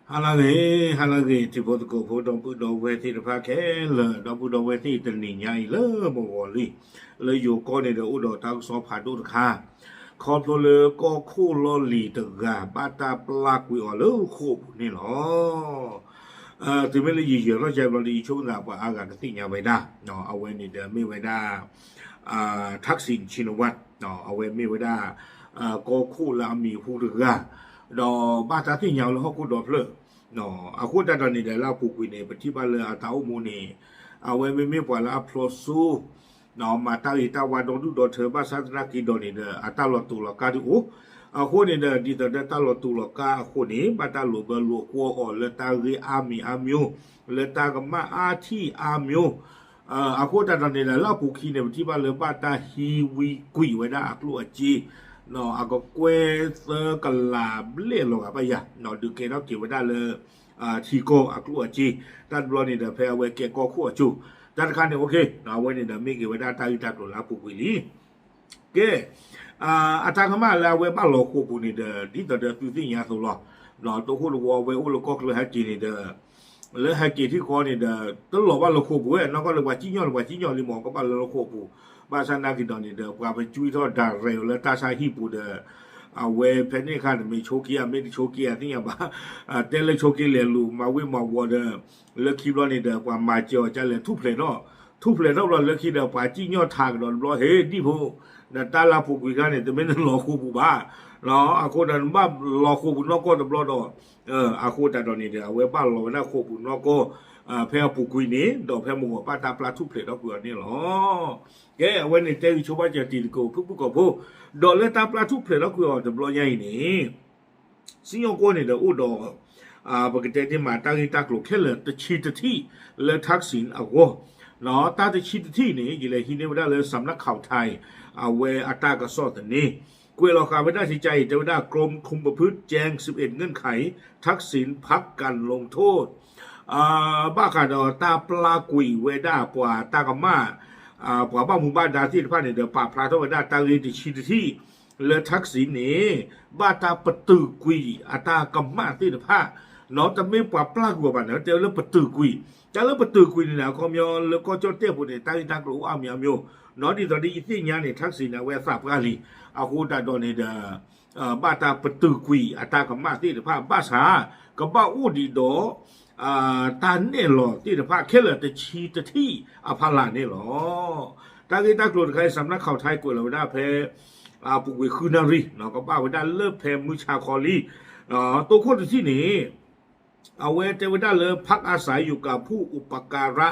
ဟါလၢအဂ့ၤ, ဟါလၢအဂ့ၤ ထံဖိသကိးဖိ ဒီပုၢ်ဒီဝဲၢ်သ့ၣ်တဖၣ်ခဲလၢာ်, ဒီပုၢ်ဒီဝဲၢ်သ့ၣ်တနံၤညါအံၤလၢမုၢ်ဂီၤလံ, လၢယိၤကီၢ်န့ၣ်ဒီးအိၣ်ဒီးတၢ်ကစီၣ်ဖးဒိၣ်တခါ, ခီဖျိလၢကီၢ်ခိၣ်လီၢ်လံၤတဂၤ ဘၣ်တၢ်ပျၢ်ကွံာ်အီၤလၢဃိာ်ပူၤန့ၣ်လီၤ. တုၤမ့ၢ်လၢယယဲၤထီၣ်ကဲဘျီဒီး ယဆိကမိၣ်သးပှၤအါဂၤကသ့ၣ်ညါဝဲဒၣ်, အဝဲန့ၣ်ဒီးမ့ၢ်ဝဲဒၣ် Thaksin Shinawatra, အဝဲမ့ၢ်ဝဲဒၣ် ကီၢ်ခိၣ်လၢအမံၤဟူတဂၤ, ဒီးဘၣ်တၢ်သ့ၣ်ညါလၢဟီၣ်ခိၣ်ဒီဖျၢၣ်, အဃိသတးဒီးန့ၣ်ဒီး လၢအပူၤကွံာ်န့ၣ် ပထံၣ်ဘၣ်လၢအတၢ်အိၣ်မူန့ၣ် အဝဲမ့မ့ၢ်ပှၤလၢအဖျိစိ မၤတၢ်ဂ့ၤတၢ်ဝါဒီဒူၣ်ဒီထၢ ဘၣ်ဆၣ်သနာ်က့ဒီးန့ၣ်ဒီး အတၢ်လီၤတူာ်လီၤကာ်ဒုးအိၣ်, အဃိန့ၣ်ဒီး ဒ်သိးဒီးတၢ်လီၤတူာ်လီၤကာ်အဃိန့ၣ် ဘၣ်တၢ်လိာ်ဘၢလိာ်ကွီၢ်အီၤလၢတၢ်ဂ့ၢ်အါမံၤအါမျိုး, လၢတၢ်ကမၣ်အါထံၣ်အါမျိုး, အဃိသတးဒီးန့ၣ်ဒီး လၢအပူၤခံန့ၣ် ပထံၣ်ဘၣ်လၢဘၣ်တၢ်ဟံးဝံကွံာ်ဝဲဒၣ်အကျိၣ်အစ့ အကကွဲၢ်သၢကလးဘျဲၣ်လီၤဂာ်ဘၣ်ယၤ, ဒုးကဲထီၣ်က့ၤဝဲဒၣ်လၢ ထံကီၢ်အကျိၣ်အစ့, တၢ်တဘျီန့ၣ်ဒီး ဖဲအဝဲကဲကီၢ်ခိၣ်အစိၤ, တၢ်တခါန့ၣ် အဝဲန့ၣ်ဒီးမ့ၢ်က့ၤဝဲဒၣ်တၢ်ဂ့ၢ်တၢ်ကျိၤလၢအပူၤကွံာ်လံ. ကဲ, အတၢ်ကမၣ်လၢအဝဲဘၣ်လီၤဃိာ်ပူၤန့ၣ်ဒီး ဒ်သိးဒီးသုသ့ၣ်ညါအသိးလီၤ. တိခိၣ်တဝီအဝဲအိၣ်လၢကီၢ်ချၢဟဲက့ၤန့ၣ်ဒီး လၢဟဲက့ၤထံၣ်ဃီန့ၣ်ဒီး တလီၤဘၣ်လၢဃိာ်ပူၤဝဲ နီၢ်ကီၢ်လၢပှၤစံၣ်ညီၣ်လၢပှၤစံၣ်ညီၣ်လံမး ကဘၣ်လၢလၢဃိာ်ပူၤ, ဘၣ်ဆၣ်နာ်က့ၤဒီးန့ၣ်ဒီး ပှၤပကွံထီၣ်ဒၣ်ရဲၣ်အီၤလၢတၢ်ဆါဟံၣ်ပူၤဒီး အဝဲဖဲန့ၣ်အခါန့ၣ် မ့ၢ်ဆိက့ၤဧါ မ့ၢ်တဆိက့ၤဧါ သ့ၣ်ညါဘၣ်, တဲလၢဆိက့ၤလဲၤလူၤ မၤဝ့ၢ်မၤဝီၤဒီး လၢခံဘျီန့ၣ်ဒီး ပှၤမၤစၢၤအီၤကလဲၤထူၣ်ဖျဲးထီၣ်, ထူၣ်ဖျဲးထီၣ်ဘျီလၢခံဒီး ပှၤစံၣ်ညီၣ်ထးကဒီးတဘျီ ဟ့ၣ်ဒံၣ်ဖိ, နတၢ်လၢပူၤကွံာ်ခါန့ၣ် တမ့ၢ်နလီၤဃိာ်ပူၤဘၣ်, အဃိဒီးနဘၣ်လီၤဃိာ်ပူၤနီၢ်ကီၢ်တဘျီဒီး အဃိသတးဒီးန့ၣ်ဒီး အဝဲဘၣ်လီၤဝဲဒၣ်ဃိာ်ပူၤနီၢ်ကီၢ် ဖဲအပူၤကွံာ်န့ၣ် ဒီးဖဲမုၢ်ဂီၤဘၣ်တၢ်ပျၢ်ထူၣ်ဖျဲးထီၣ်ကွံာ်အီၤန့ၣ်လီၤ. ကဲ အဝဲန့ၣ်တဲဂံၢ်ဆိဘၣ်စၢၤတံၤသကိး ဖုၣ်ဖုၣ်ကိာ်ဖိ, ဒီးလၢတၢ်ပျၢ်ထူၣ်ဖျဲးထီၣ်ကွံာ်အီၤတဘျီညါအံၤန့ၣ် စံၣ်ညီၣ်ကွီၢ်န့ၣ်ဒီးအိၣ်ဒီး ပကတဲန့ၣ်မး တၢ်ဂ့ၢ်တၢ်ကျိၤခဲလၢာ်တဆံတထံၣ်လၢ Thaksin အဂီၢ်, တၢ်တဆံတထံၣ်န့ၣ် ယလဲၤဟံးန့ၢ်ဝဲဒၣ်လၢ Samnak Khao Thai အဝဲအတၢ်ကစီၣ်သန့, ကွဲးလီၤဃာ်ဝဲဒၣ်စံးကါအံၤ တဲဝဲဒၣ် กรมคุมประพฤติแจ้ง สิบเอ็ดเงื่อนไข Thaksin พักการลงโทษ ဘၣ်ဃးဒီးတၢ်ပျၢ်ကွံာ်ဝဲဒၣ်ပှၤတၢ်ကမၣ် ပှၤဘၣ်မူဘၣ်ဒါသ့ၣ်တဖၣ်န့ၣ်ဒီး ပာ်ဖျါထီၣ်ဝဲဒၣ်တၢ်ဂ့ၢ်တဆံတထံၣ် လၢ Thaksin န့ၣ် ဘၣ်တၢ်ပတုာ်ကွံာ်အတၢ်ကမၣ်သ့ၣ်တဖၣ်, နီၢ်တမ့ၢ်ပှၤပျၢ်ကွံာ်အီၤဘၣ်န့ၣ် တဲဝဲလၢပတုာ်ကွံာ်, တၢ်လၢပတုာ်ကွံာ်န့ၣ် အခီပညီလၢကီၢ်ကၠီၣ်တဲၣ်ပူၤန့ၣ် တၢ်ဂ့ၢ်တၢ်ကျိၤအိၣ်အါမံၤအါမံၤ, နီၢ်ဒ်သိးဒ်ယသ့ၣ်ညါန့ၣ် Thaksin န့ၣ် အဝဲအသးပှၢ်လံ, အဃိသတးဒီးန့ၣ်ဒီး ဘၣ်တၢ်ပတုာ်ကွံာ်အတၢ်ကမၣ်သ့ၣ်တဖၣ်ဘၣ်ဆၣ် ကဘၣ်အိၣ်ဒံးဒီး တၢ်နဲၣ်လီၤသ့ၣ်တဖၣ်ခဲလၢာ်တဆံတထံၣ်အဖီလာ်န့ၣ်လီၤ. တၢ်ဂ့ၢ်တၢ်ကျိၤတခါအံၤ Samnak Khao Thai ကွဲးလီၤဝဲဒၣ်ဖဲ အပူၤကွံာ်ဃုနၣ်ရံၣ် ကဘၣ်ဝဲဒၣ်လၢဖဲမုၢ်ဆါခီလံ, တိခိၣ်တထံၣ်န့ၣ် အဝဲတဲဝဲဒၣ်လၢ พักอาศัยอยู่กับผู้อุปการะ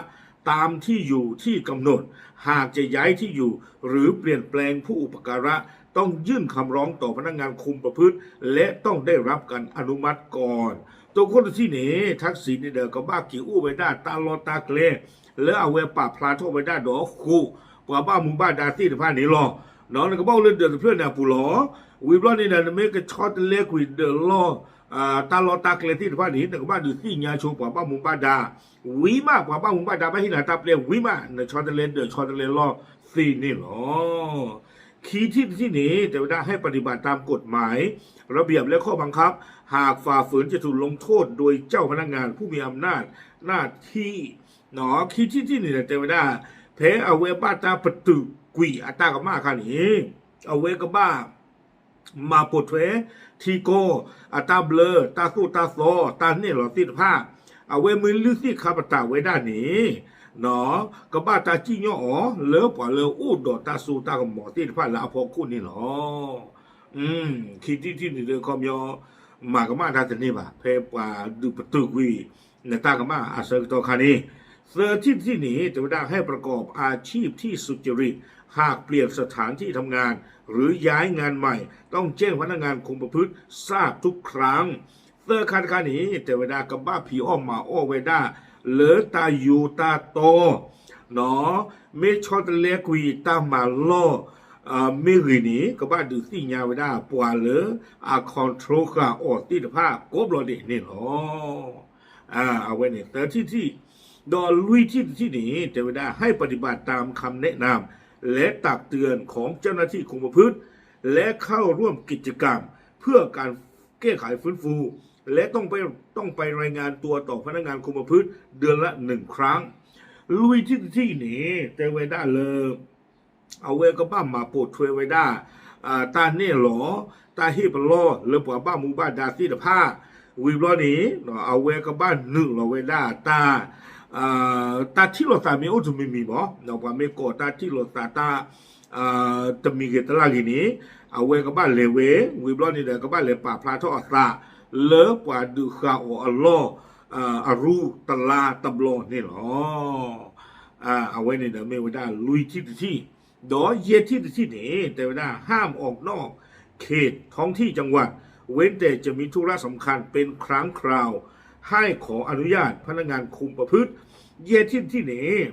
ตามที่อยู่ที่กำหนด หากจะย้ายที่อยู่หรือเปลี่ยนแปลงผู้อุปการะ ต้องยื่นคำร้องต่อพนักงานคุมประพฤติ และต้องได้รับการอนุมัติก่อน တိခိၣ်တထံၣ်န့ၣ် Thaksin န့ၣ်ဒီး ကဘၣ်က့ၤအိၣ်ဝဲဒၣ်တၢ်လီၢ်တၢ်ကျဲ လၢအဝဲပာ်ဖျါထီၣ်ဝဲဒၣ်ဒီးဃိာ် ပှၤဘၣ်မူဘၣ်ဒါသ့ၣ်တဖၣ်န့ၣ်လီၤ. နကဘၣ်အိၣ်လၢဒၢးတဖျၢၣ်န့ၣ်အပူၤလီၤ. ဝံၤဘျီန့ၣ်ဒီး နမ့ၢ်ကဆီတလဲကွံာ်ဒၢးလီၢ် တၢ်လီၢ်တၢ်ကျဲသ့ၣ်တဖၣ်န့ၣ် နကဘၣ်ဒုးသ့ၣ်ညါဆိပှၤဘၣ်မူဘၣ်ဒါ ဝံၤမး ပှၤဘၣ်မူဘၣ်ဒါဘၣ်ဟ့ၣ်နၤတၢ်ပျဲဝံၤမး နဆီတလဲဒၢးဆီတလဲလီၢ်သ့န့ၣ်လီၤ. ခံထံၣ်တထံၣ်န့ၣ် တဲဝဲဒၣ် ให้ปฏิบัติตามกฎหมาย ระเบียบและข้อบังคับ หากฝ่าฝืนจะถูกลงโทษโดยเจ้าพนักงานผู้มีอำนาจหน้าที่ ခံထံၣ်တထံၣ်န့ၣ် တဲဝဲဒၣ် ဖဲအဝဲဘၣ်တၢ်ပတုာ်ကွံာ်အတၢ်ကမၣ်အခါန့ၣ် အဝဲကဘၣ် မၤပိာ်ထွဲ ထံကီၢ် အတၢ်ဘျၢ တၢ်သိၣ်တၢ်သီ တၢ်နဲၣ်လီၤသ့ၣ်တဖၣ် အဝဲမ့ၢ်လုၢ်သ့ၣ်ခါပတာ်ဝဲဒၣ်န့ၣ် ကဘၣ်တၢ်စံၣ်ညီၣ်အီၤ လၢပှၤလၢအိၣ်ဒီးတၢ်စိတၢ်ကမီၤသ့ၣ်တဖၣ်လၢအဖီခိၣ်န့ၣ်လီၤ. ခံထံၣ်တထံၣ်န့ၣ် ခီပညီ မၤကမၣ်တၢ်တန့ၢ်ဘၣ် ဖဲပှၤဒုးပတုာ်ကွံာ် နတၢ်ကမၣ်အဆၢကတီၢ်ခါန့ၣ် သၢထံၣ်တထံၣ်န့ၣ် တဲဝဲဒၣ် ให้ประกอบอาชีพที่สุจริต หากเปลี่ยนสถานที่ทำงาน หรือย้ายงานใหม่ ต้องแจ้งพนักงานคุมประพฤติทราบทุกครั้ง သၢခါတခါန့ၣ် တဲဝဲဒၣ် ကဘၣ်ဖံးအီၣ်မၤအီၣ်ဝဲဒၣ် လၢတၢ်ယိတၢ်တီ မ့ၢ်ဆီတလဲကွံာ်တၢ်မၤလီၢ် မ့ၢ်ဂ့ၤန့ၣ် ကဘၣ်ဒုးသ့ၣ်ညါဝဲဒၣ် ပှၤလၢအ control ဃာ်အီၤသ့ၣ်တဖၣ် ကိးဘျီဒဲးန့ၣ်လီၤ. အဝဲန့ၣ် သၢထံၣ်တထံၣ်, ဒီးလွံၢ်ထံၣ်တထံၣ်န့ၣ် တဲဝဲဒၣ် ให้ปฏิบัติตามคำแนะนำและตักเตือนของเจ้าหน้าที่คุมประพฤติ และเข้าร่วมกิจกรรมเพื่อการแก้ไขฟื้นฟู และต้องไปรายงานตัวต่อพนักงานคุมประพฤติเดือนละหนึ่งครั้ง လွံၢ်ထံၣ်တထံၣ်န့ၣ် တဲဝဲဒၣ်လၢ အဝဲကဘၣ်မၤပိာ်ထွဲဝဲဒၣ် တၢ်နဲၣ်လီၤ တၢ်ဟ့ၣ်ပလီၢ်လၢပှၤဘၣ်မူဘၣ်ဒါသ့ၣ်တဖၣ် ဝံၤဘျီန့ၣ် အဝဲကဘၣ်နုာ်လီၤဝဲဒၣ်တၢ် တၢ်ထံၣ်လိာ်သးမ့ၢ်အိၣ်တမံၤမံၤမ့ၢ် ပှၤမ့ၢ်ကိးတၢ်ထံၣ်လိာ်သးတၢ် တမံၤဂ့ၤတလၢ်ဂ့ၤန့ၣ် အဝဲကဘၣ်လဲၤဝဲ ဝံၤဘျီန့ၣ်ဒီး ကဘၣ်လဲၤပာ်ဖျါထီၣ်အသး လၢပှၤဒုးဃာ်အီၤအလီၢ် အရူတလါတဘျီန့ၣ်လီၤ. အဝဲန့ၣ်ဒီးမ့ၢ်ဝဲဒၣ်လွံၢ်ထံၣ်တထံၣ်, ဒီးယဲၢ်ထံၣ်တထံၣ်န့ၣ် တဲဝဲဒၣ် ห้ามออกนอกเขตท้องที่จังหวัด เว้นแต่จะมีธุระสำคัญเป็นครั้งคราว ให้ขออนุญาตพนักงานคุมประพฤติ ယဲၢ်ထံၣ်တထံၣ်န့ၣ်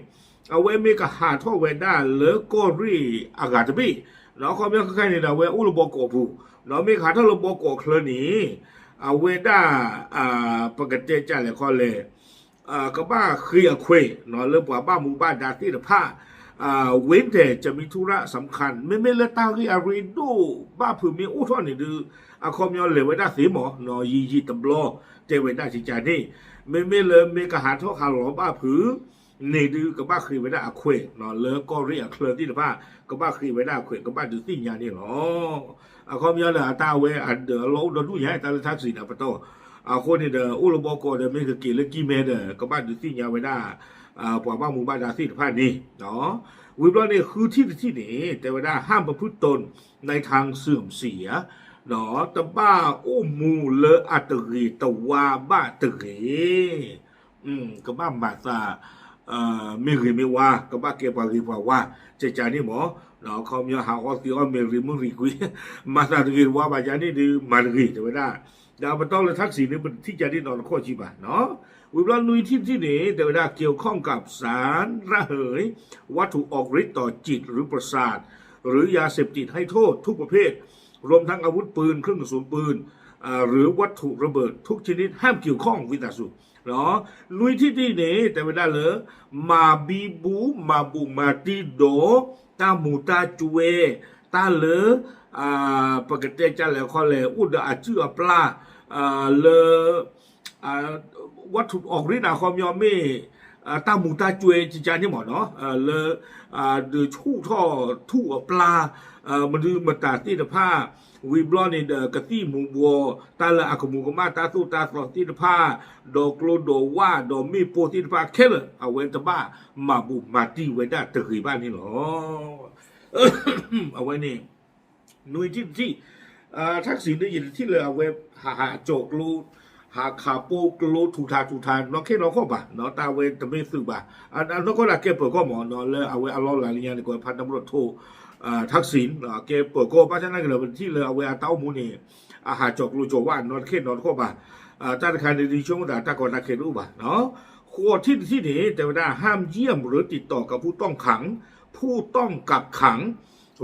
အဝဲမ့ၢ်ကဟးထီၣ်ဝဲဒၣ်လၢကီၢ်ရ့ၣ်အဂၤတဘ့ၣ်, ဒီးခီပညီခဲခါန့ၣ်ဒီး အဝဲအိၣ်လၢဘီကီးပူၤ, ဒီးမ့ၢ်ကဟးထီၣ်လၢဘီကီးချၢန့ၣ် အဝဲဒၣ် ပကတဲကလဲၣ်ခီလဲၣ် ကဘၣ်ဃ့အခွဲး လၢပှၤဘၣ်မူဘၣ်ဒါသ့ၣ်တဖၣ် เว้นแต่จะมีธุระสำคัญ မ့မ့ၢ်လၢတၢ်ဂ့ၢ်အရ့ဒိၣ်ဘၣ်ဖုးမ့ၢ်အိၣ်ထီၣ်န့ၣ်ဒီး အခီပညီလဲၤဝဲဒၣ်သ့မး ယံာ်ယံာ်တဘျီ တဲဝဲဒၣ်ကကန့ၣ်, မ့မ့ၢ်လၢမ့ၢ်ကဟးထီၣ်ဟးလီၤဘၣ်ဖုး န့ၣ်ဒုးကဘၣ်ဃ့ဝဲဒၣ်အခွဲး လၢကီၢ်ရ့ၣ်အချၢသ့ၣ်တဖၣ် ကဘၣ်ဃ့ဝဲဒၣ်အခွဲး ကဘၣ်ဒုးသ့ၣ်ညါန့ၣ်လီၤ. အခီပညီဒီး အတၢ်ဝဲအဒၢးအလီၢ်အိၣ်ဒီဒူၣ်ညါ တၢ်လၢထၢ်စံးန့ၣ်ပတီၢ်, အဃိန့ၣ်ဒီး အိၣ်လၢဘီကီးဒီးမ့ၢ်ကက့ၤလၢကံၢ်မဲဒီး ကဘၣ်ဒုးသ့ၣ်ညါဝဲဒၣ် ပှၤဘၣ်မူဘၣ်ဒါသ့ၣ်တဖၣ်န့ၣ် ဝံၤဘျီန့ၣ် ဃုထံၣ်တထံၣ်န့ၣ် တဲဝဲဒၣ် ห้ามประพฤติตนในทางเสื่อมเสีย တဘၣ်အိၣ်မူလၢအတဂ့ၤတဝါဘၣ်တဂ့ၤ ကဘၣ်မၤသး မ့ၢ်ဂ့ၤမ့ၢ်ဝါ ကဘၣ်ကဲပှၤဂ့ၤပှၤဝါ ကကန့ၣ်မး, ခီပညီဟးအီသံးအီၣ်မ့ၤရံမုၣ်ရံကွံ မၤသးတဂ့ၤတဝါဘၣ်ကန့ၣ်ဒီး မၤတဂ့ၤ တဲဝဲဒၣ်, ဒီးပတီၢ်လၢထၢ်စံးန့ၣ် ပတထံၣ်ကန့ၣ်နီတခီၣ်ကံဘၣ်, ဝံၤဘျီနွံထံၣ်တထံၣ်န့ၣ် တဲဝဲဒၣ် เกี่ยวข้องกับสารระเหย วัตถุออกฤทธิ์ต่อจิตหรือประสาท หรือยาเสพติดให้โทษทุกประเภท รวมทั้งอาวุธปืน เครื่องกระสุนปืน หรือวัตถุระเบิดทุกชนิด ห้ามเกี่ยวข้อง ဝံသးစူၤ နွံထံၣ်တထံၣ်န့ၣ် တဲဝဲဒၣ်လၢ မၤဘံဘူ မၤဘူၣ်မၤတံၢ်ဒီး တၢ်မူၤတၢ်ကွဲၤ တၢ်လၢ ပကတဲကလဲၣ်ခီလဲၣ် အိၣ်ဒီးအစုၣ်အပျၢ် လၢ วัตถุออกฤทธิ์ အခီပညီမ့ၢ် တၢ်မူၤတၢ်ကွဲၤကကန့ၣ်မးနီၤ လၢ ဒုးဆူၣ်ထီၣ်ထူၣ်အပျၢ် မနုၤမတၤသ့ၣ်တဖၣ် ဝံၤဘျီန့ၣ်ဒီး ကသံၣ်မူၤဘှီး တၢ်လၢအကမူၤကမၣ်တၢ်သိၣ်တၢ်သီသ့ၣ်တဖၣ် ဒီးကျိဒီးဝၣ်ဒီးမ့ၣ်ပိၢ်သ့ၣ်တဖၣ်ခဲလၢာ် အဝဲတဘၣ်မၤဘူၣ်မၤတံၢ်ဝဲဒၣ်တဂ့ၤဘၣ်န့ၣ်လီၤ. အဝဲန့ၣ် နွံထံၣ်တထံၣ် ထၢ်ကစံးန့ၣ် ယတထံၣ်လၢအဝဲ ဟးဟးကၠီၤကျိ ဟးခးပိၢ်ကျိထူးထးထူးထး နီၢ်ခဲနီၢ်ခီၣ်ဘၣ် တၢ်ဝဲတမ့ၢ်သုးဘၣ် နီၢ်ကီၢ်ဒၣ်ကဲပၢၤကီၢ်မး လၢအဝဲအလီၢ်လၤလၢညါန့ၣ် ကီးဖးတၢ်မရိၣ်ထိး ထၢ်ကစံး ကဲပၢၤကီၢ် ဘၣ်ဆၣ်သနာ်က့ဒီး ပတထံၣ်လၢအဝဲအတၢ်အိၣ်မူန့ၣ် အဟးကၠီၤကျိကၠီၤဝၣ် နီၢ်ခဲနီၢ်တခီၣ်ဘၣ် တၢ်တခါန့ၣ် ဒ်ဆိကမိၣ်သးတၢ်ကီတၢ်ခဲတအိၣ်ဘၣ် ဃိးထံၣ်တထံၣ်န့ၣ် တဲဝဲဒၣ် ห้ามเยี่ยมหรือติดต่อกับผู้ต้องขัง ผู้ต้องกักขัง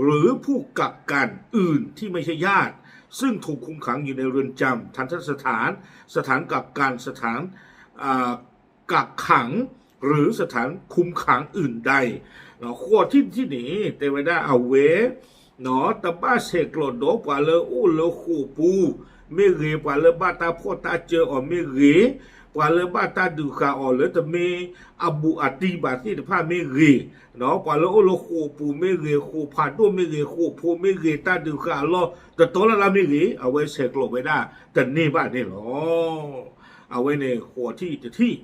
หรือผู้กักกันอื่นที่ไม่ใช่ญาติ ซึ่งถูกคุมขังอยู่ในเรือนจำ ทัณฑสถาน สถานกักกัน สถาน กักขัง หรือสถานคุมขังอื่นใด ဃိးထံၣ်တထံၣ်န့ၣ် တဲဝဲဒၣ်အဝဲ တဘၣ်ဆဲးကျိးဒီးပှၤလၢအိၣ်လၢဃိာ်ပူၤမ့ၢ်ဂ့ၤ, ပှၤလၢဘၣ်တၢ်ဖှီၣ်တၢ်စၢအီၤမ့ၢ်ဂ့ၤ, ပှၤလၢဘၣ်တၢ်ဒုးဃာ်အီၤလၢတမ့ၢ်အဘူးအတံၢ်ဘၣ်သ့ၣ်တဖၣ်မ့ၢ်ဂ့ၤ, ပှၤလၢအိၣ်လၢဃိာ်ပူၤမ့ၢ်ဂ့ၤ, ဃိာ်ဖးဒိၣ်မ့ၢ်ဂ့ၤ, ဃိာ်ဖိမ့ၢ်ဂ့ၤ, တၢ်ဒုးဃာ်အလီၢ်တတီလၢ်လၢ်မ့ၢ်ဂ့ၤ, အဝဲဆဲးကျိးဝဲဒၣ်တန့ၢ်ဘၣ်န့ၣ်လီၤ. အဝဲန့ၣ်ဃိးထံၣ်တထံၣ်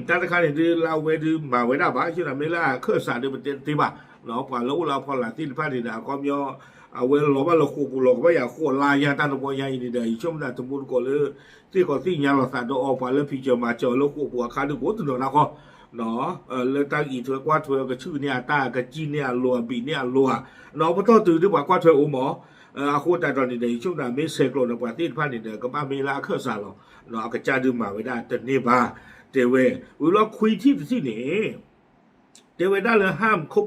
တၢ်တခါန့ၣ်ဒုးလၢအဝဲဒုးမၤဝဲဒၣ်ဘၣ်, ယဆိကမိၣ်မ့ၢ်လၢအခၢၣ်စးဒုးပတဲတသ့ဘၣ်, ပှၤလၢအိၣ်လၢအဖီလာ်သ့ၣ်တဖၣ်န့ၣ်ဒီး အခီပညီ အဝဲလီၤဘၣ်လၢဃိာ်ပူၤလီၤကဘၣ်ယၤဃိာ်လါယါတၢ်တဘီညါအံၤန့ၣ်ဒီး ယဆိကမိၣ်သးတမူတကိးလၢ သ့ၣ်ကီးသ့ၣ်ညါလီၤသးဒီးအီၤ ပှၤလၢဖံးစၢၤမၤစၢၤအီၤလၢဃိာ်ပူၤအခါဒုးကိးတနီၤနၢ်ဃီ လၢတၢ်အံးထွဲကွၢ်ထွဲ ကဆူၣ်န့ၢ်အတၢ် ကစံၣ်န့ၢ်အလိၤ အဘံးန့ၢ်အလိၤဧါ, ပတီၢ်တုၤဒုးပှၤကွၢ်ထွဲအိၣ်မး, အဃိသတးဒီးန့ၣ်ဒီး ယဆိကမိၣ်သးမ့ၢ်ဆဲးကျိးဒီးပှၤသ့ၣ်တဖၣ်န့ၣ်ဒီး ကဘၣ်မ့ၢ်လၢအခၢၣ်စးလီၤ, အကစၢ်ဒုးမၤဝဲဒၣ်တန့ၢ်ဘၣ်, တဲဝဲ, ဝံၤလီၤခွံထံၣ်တထံၣ်န့ၣ် တဲဝဲဒၣ်လၢ ห้ามคบ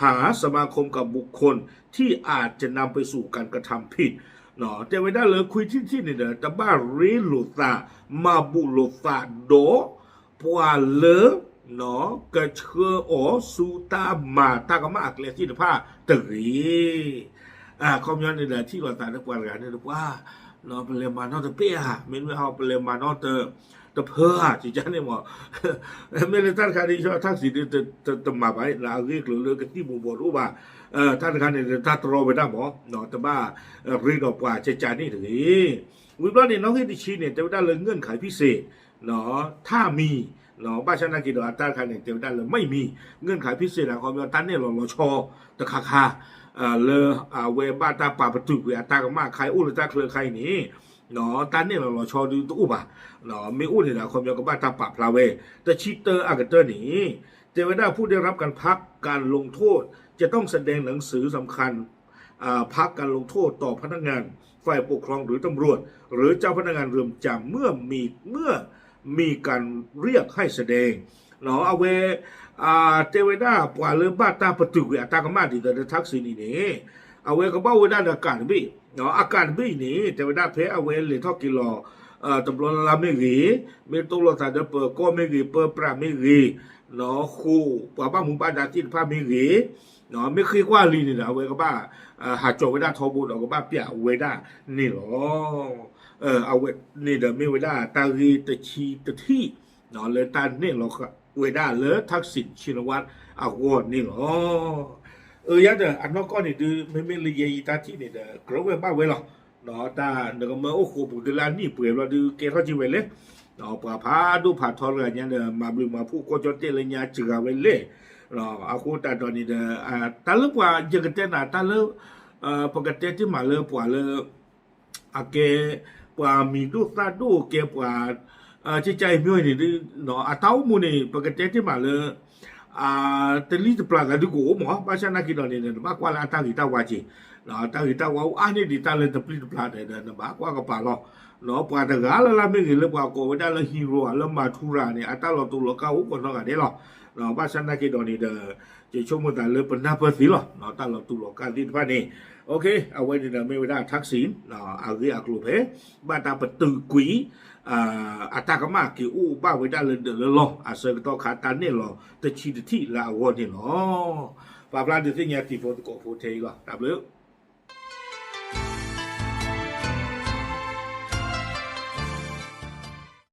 หาสมาคมกับบุคคลที่อาจจะนำไปสู่การกระทำผิด တဲဝဲဒၣ်လၢခွံထံၣ်တထံၣ်န့ၣ်ဒီး တဘၣ်ရ့လိာ်သး မၤဘူၣ်လိာ်သးဒီး ပှၤလၢ ကဆှၢအီၤဆူတၢ်မၤတၢ်ကမၣ်အကျဲသ့ၣ်တဖၣ်တဂ့ၤ, အခီပညီန့ၣ်ဒီး ထံၣ်လိာ်သးဒီးပှၤတဂၤန့ၣ်ဒီးပှၤ ပလဲၤမၤနီၣ်တဘ့ၣ်ဧါ, မ့တမ့ၢ်ဟီ ပလဲၤမၤနီၣ်တဖၢဧါ, ကန့ၣ်မး, မ့ၢ်လၢတၢ်တခါန့ၣ် ယထၣ်စံးဒ် တမၤဘၣ်, အဂ့ၢ်အကျိၤလၢကသံၣ်မူၤဘှီးတအိၣ်ဘၣ်, တၢ်တခါန့ၣ် တၢ်တြီဝဲဒၣ်မး, တဘၣ်ရ့ဒီးပှၤကကန့ၣ်တဂ့ၤ. ဝံၤဘျီန့ၣ် နီၣ်ဂံၢ်တဆံန့ၣ် တဲဝဲဒၣ်လၢ เงื่อนไขพิเศษ ถ้ามี, ဘၣ်ဆၣ်နာ်က့ဒီး အတၢ်တခါန့ၣ် တဲဝဲဒၣ်လၢ ไม่มี, เงื่อนไขพิเศษ အခီပညီ တၢ်နဲၣ်လီၤလီၤဆီတခါခါ လၢအဝဲဘၣ်တၢ်ပာ်ပတုာ်ကွံာ်အတၢ်ကမၣ်ခါအံၤအိၣ်လၢတၢ်ချၢအခါအံၤန့ၣ်, တၢ်နဲၣ်လီၤလီၤဆီဒုတအိၣ်ဘၣ်, မ့ၢ်အိၣ်န့ၣ်ဒီး အခီပညီကဘၣ်တၢ်ပာ်ဖျါဝဲ, တဆံတၢအကတၢၢ်န့ၣ်, တဲဝဲဒၣ် ผู้ได้รับการพักการลงโทษ จะต้องแสดงหนังสือสำคัญ อ่า พักการลงโทษต่อพนักงานฝ่ายปกครองหรือตำรวจ หรือเจ้าพนักงานเรือนจำ เมื่อมี เมื่อมีการเรียกให้แสดง အဝဲ တဲဝဲဒၣ်ပှၤလၢဘၣ်တၢ်ပတုာ်ကွံာ်အတၢ်ကမၣ်ဒ်သိးဒီး ထၣ်စံန့ၣ်န့ၣ်, အဝဲကဘၣ်အိၣ်ဝဲဒၣ်ဒီးအကးတဘ့ၣ်, အကးတဘ့ၣ်အံၤန့ၣ် တဲဝဲဒၣ်ဖဲအဝဲလဲၤထီၣ်က့ၤလီၤ တဘျီလၢ်လၢ်မ့ၢ်ဂ့ၤ, မ့ၢ်တိၢ်လိာ်သးဒီးပၢၤကီၢ်မ့ၢ်ဂ့ၤ, ပၢပြးမ့ၢ်ဂ့ၤ, ဃိာ်ပှၤဘၣ်မူဘၣ်ဒါသ့ၣ်တဖၣ်မ့ၢ်ဂ့ၤ, မ့ၢ်ဃ့ကွၢ်လံန့ၣ်ဒီး အဝဲကဘၣ် ဟးကၠီၤဝဲဒၣ်ထီဘိဒီးကဘၣ်ပျးဝဲဒၣ်န့ၣ်လီၤ. အဝဲန့ၣ်ဒီးမ့ၢ်ဝဲဒၣ်တၢ်ဂ့ၢ်တဆံတထံၣ် လၢတၢ်နဲၣ်လီၤဝဲဒၣ်လၢ ထၣ်စံ ဆံနဝါ အဂီၢ်န့ၣ်လီၤ. အယါဒီး အနီၢ်ကီၢ်န့ၣ်ဒုး မ့မ့ၢ်လၢယဲယတၢ်ထံၣ်န့ၣ်ဒီး ကြၢးဝဲဘၣ်ဝဲလီၤ. တၢ်နကမၢအိၣ်ဃိာ်ပူၤတုၤလၢအနံၣ်ပှဲၤဘျီဒုး ကဲထီၣ်က့ၤဝဲလဲၣ်, ပှၤဖးဒိၣ်ဖးထီတဂၤညါဒီး မၤဘျုးမၤဖှိၣ်ကီၢ်ကၠီၣ်တဲၣ်လၢညါစှၤဝဲလဲၣ်. အဃိသတးဒီးန့ၣ်ဒီး တၢ်လၢပှၤယကတဲနၤ တၢ်လၢ ပကတဲတ့ၢ်မးလၢပှၤလၢ အကဲ ပှၤမံၤဒိၣ်သၣ်ဒိၣ်ကဲပှၤ ကကါအံၤမ့ၢ်န့ၣ်ဒုး အတၢ်အိၣ်မူန့ၣ် ပကတဲတ့ၢ်မးလၢ တလံၣ်တပျၢ်သးဒုးကအိၣ်မး, ဘၣ်ဆၣ်နာ်က့ဒီးန့ၣ်ဒီး နဘၣ်ကွၢ်လၢအတၢ်ဂ့ၤတၢ်ဝါက့ၤ, တၢ်ဂ့ၤတၢ်ဝါအိၣ်အါန့ၢ်ဒံးတၢ်လၢတပျံၤတပျၢ်ဒီး နဘၣ်ကွၢ်ကပၤလီၤ. ပှၤတဂၤလၢ်လၢ်မ့ၢ်ဂ့ၤ လၢပှၤကိးဝဲဒၣ်လၢ hero လၢမၤထူရၤန့ၣ် အတၢ်လီၤတူာ်လီၤကာ်အိၣ်ကိးနီၢ်ဂၤဒဲးလီၤ. ဘၣ်ဆၣ်နာ်က့ဒီးန့ၣ်ဒီး ယဆိကမိၣ်သးလၢပနၢ်ပၢၢ်သ့လီၤ တၢ်လီၤတူာ်လီၤကာ်သ့ၣ်တဖၣ်န့ၣ်, အဝဲန့ၣ်ဒီးမ့ၢ်ဝဲဒၣ် ထၣ်စံ အဂ့ၢ်အကျိၤဖဲ ဘၣ်တၢ်ပတုာ်ကွံာ် အတၢ်ကမၣ်က့ၤအိၣ်ဘၣ်ဝဲဒၣ်လၢဒၢးလၢလီၢ် အဆၢကတီၢ်ခါတၢ်နဲၣ်လီၤတဆံတထံၣ်လၢအဂီၢ်န့ၣ်လီၤ. ပာ်ဖျါဒုးသ့ၣ်ညါတံၤဖိသကိးဖိထဲအံၤလီၤ. တၢ်ဘျုး